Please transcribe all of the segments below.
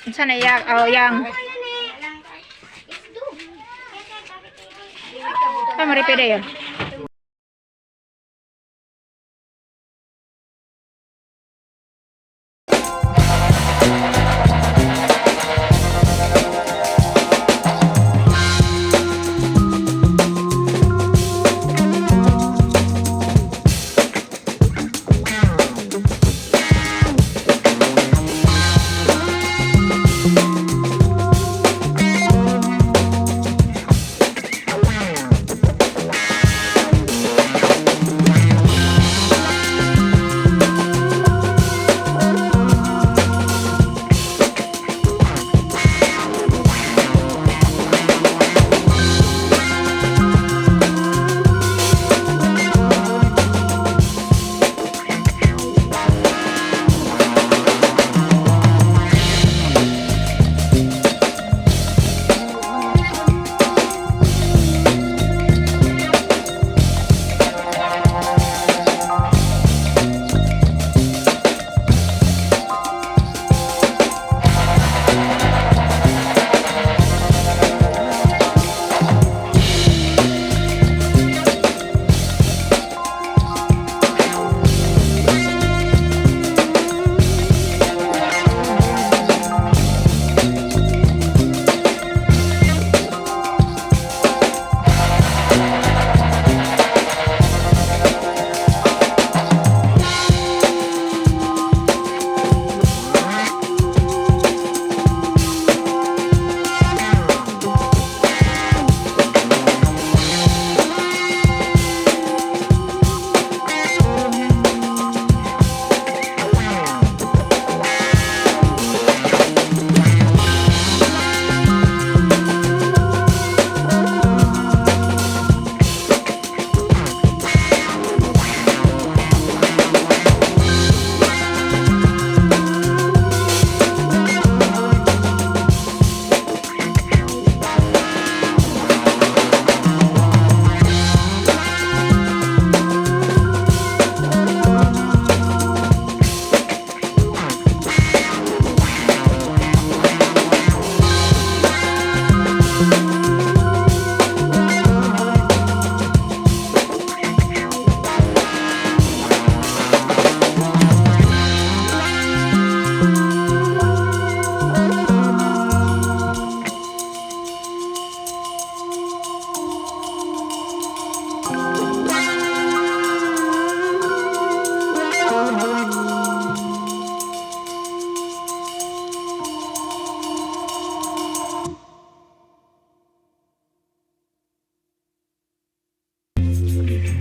Unsa na iya? Oh, yang. Ah, maripida yun.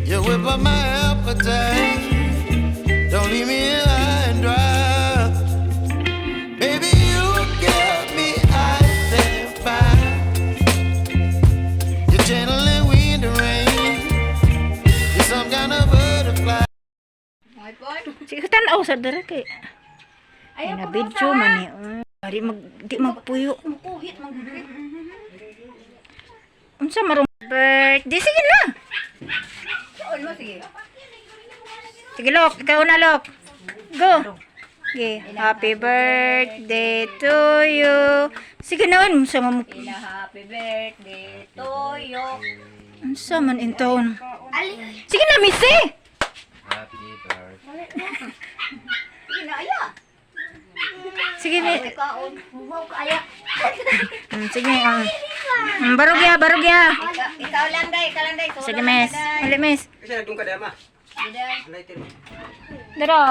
You whip up my appetite. Don't leave me here high and dry. Baby, you give me ice and fire. You're channeling wind and rain. You're some kind of butterfly. Sige, tanaw sa dere kay. Ay, na video man ni. Di mag di magpuyo. Unsa marong birthday? Sige na. Sige, Lok. Ikaw na, Lok. Go. Okay. Happy birthday to you. Sige na, unsa man Happy birthday to you. Unsa man intaon. Sige na, Missy. Happy birthday. Sige na, aya. Sige, mi. Kaon. Huwaw ka, aya. Sige. Barog ya, barog ya. Ikaw lang, day. Ikaw lang, day. Solo Sige, lang, miss. day. Hali, miss. Kasi nagdung ka dama. Sige, day. Lighter mo. Daro.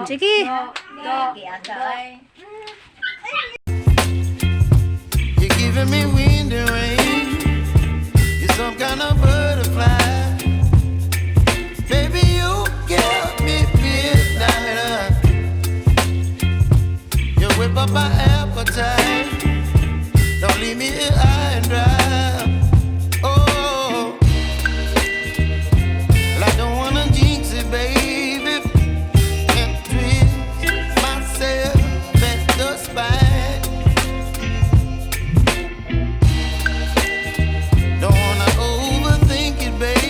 Sige. Do. Asa, ay. You're giving me wind and rain. You're some kind of butterfly. Baby, you give me midnight. You whip up my appetite. Don't leave me here high and dry. Oh, well, I don't wanna jinx it, baby. And twist myself at the spine. Don't wanna overthink it, baby.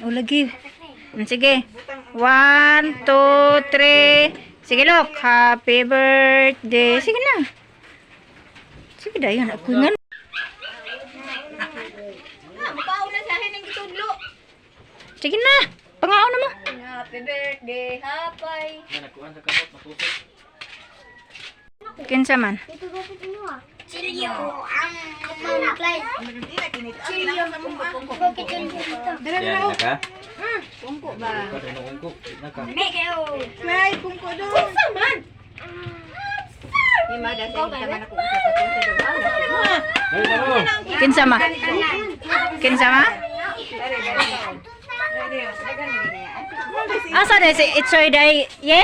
O lagi. Sige. 1, 2, 3. Sige, Lok. Happy birthday. Sige na. Sige, dayon. Ako nga. Mukhaon na sa akin ang gitudlo. Sige na. Pangaon na mo. Happy birthday, hapay. Yan, nakuha sa kamot, matusok. Kinsa man. Silyo ang Mama Clyde. Silyo. Bakit yun dito? Yan, naka? Ungko ba? Ungko, naka. May pungko doon. Dali, dali. Kinsa ma? Kinsa ma? Asa na si Itsoy day? Ye?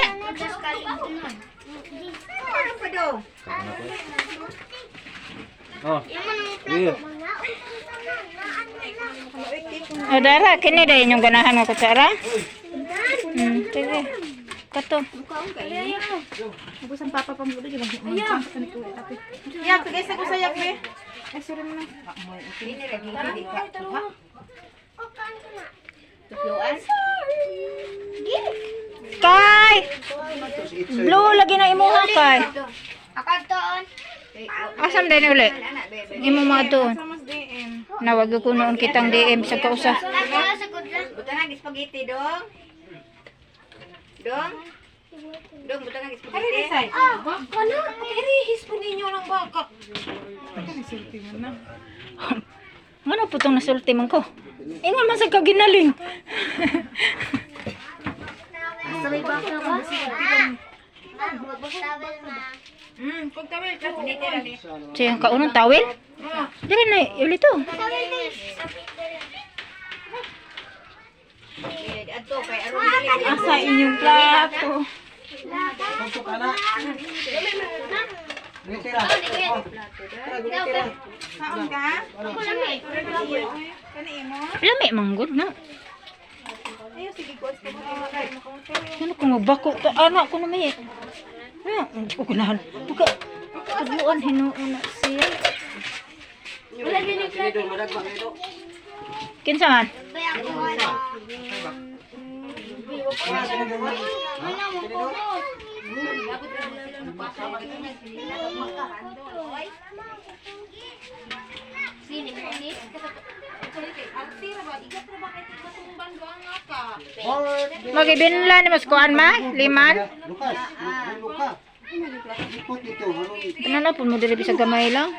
Oh. Yeah. O dara, kini day inyong ganahan nga kutsara? Sige. Kato. Yak, guys, ako sa yak, be. Ay, sorry mo na. Kay! Blue lagi na imuha kay. Akatoon. Asam din uli? Imo mga doon. Mas DM. Nawag ko noon kitang DM sa kausa. Ako sa kudra. Butangan spaghetti dong. Dong. Dong, butangan spaghetti. Ah, kano? Ngano po tong nasulti man ko? Ingon man sa kaginaling. Sabay ba ka ba? Tawel ma. Kung tawel ka. Siya kaunong tawel? Dili na uli to. Tawel ni. Adto kay aron dili. Asa inyong plato. Kaon ka? Ako lami. Kani imo? Lami manggod na. Ayaw, sige, kuwas ka mo. Ano kung magbako ta anak ko na may. Ah, hindi ko ganahan. Buka kabuan hinuon na siya. Kinsa man? Bay ako wala. Wala mo ko. Sini, sini. Magibinla ni mas kuan ma? Liman? Lukas, luka. Ikot dito, harun. Tanan po mo diri bisag gamay lang.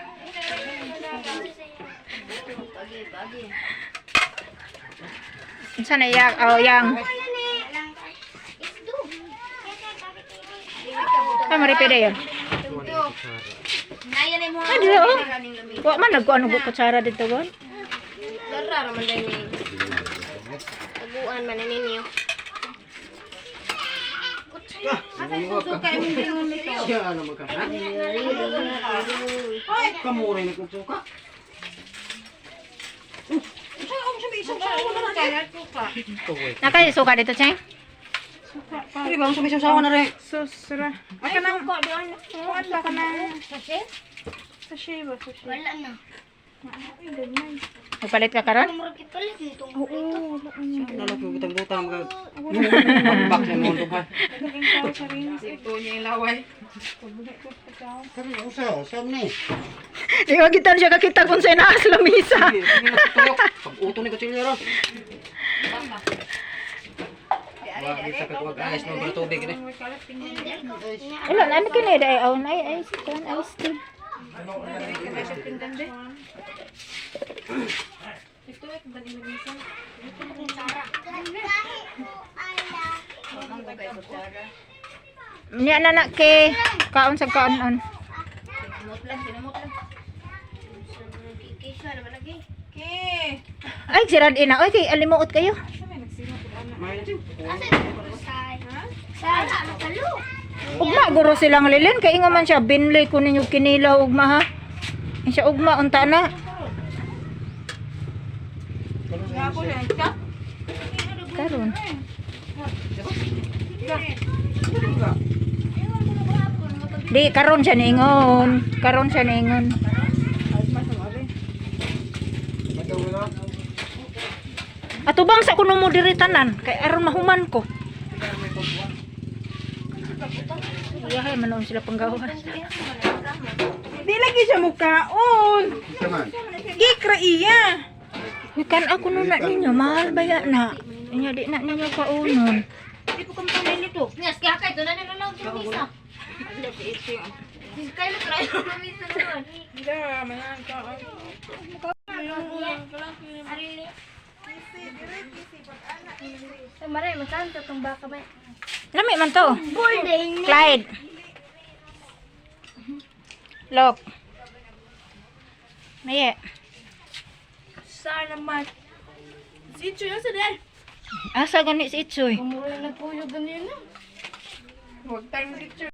Unsa na yak? Oh, yang. Ah, maripida yun. Ah, dili oh. Wa man nagkuan og kutsara dito gon. Dara raman din ni. Taguan man ninyo. Siya ano magka, ha? Kamuray na kong suka. Nakay suka dito, Cheng. Ay, ba, sumisaw na rin. Sus, sara. Aka na. Kuan ba ka na? Sachet? Sachet ba? Sachet. Wala na. Magpalit ka karon? Murag ipalit nitong. Oo, wala na. Nalok yung butang-butang mga bagbak na mundo ha. Naging tao sa rinis. Ito niya yung laway. Kami usa, saan ni? Di wa gitan siya kakita kung sa inaas lamisa. Pag-uto ni kutsilyo ron. Wag kita ka wag ayos mo mga tubig ni. Wala na ano kini dai aon ay ay kuan ice tea. Nya na na ke kaon sa kaon on. Kisa naman lagi. Okay. Ay sirad ina oy kay alimuot kayo. Asa say? Say, ano kalo? Ugma guro silang lilin kay ingon man siya binlay ko ninyo kinilaw ugma ha. Siya ugma unta na. Karon. Di karon siya niingon. Karon siya niingon. Atubang sa kuno mo diri tanan kay aron mahuman ko. Iyahay man sila panggawas. Di lagi siya mukaon. Isa man. Cake ra iya. Uy, kan ako nun na ninyo, mahal ba yan na? Inya di na ninyo kaunon. Di po kami nito. Nga, kaya kay doon na nilalang sa misa. Kaya na try sa misa naman. Da, man kaon. Maray, magkano tong baka ba? Lami man to. Birthday Clyde. Look. Naye. Sana man. Si Chuyo sa dahil. Asa gani si Itsoy? Mura na po yung ganyan na. Huwag tayong si Chuyo.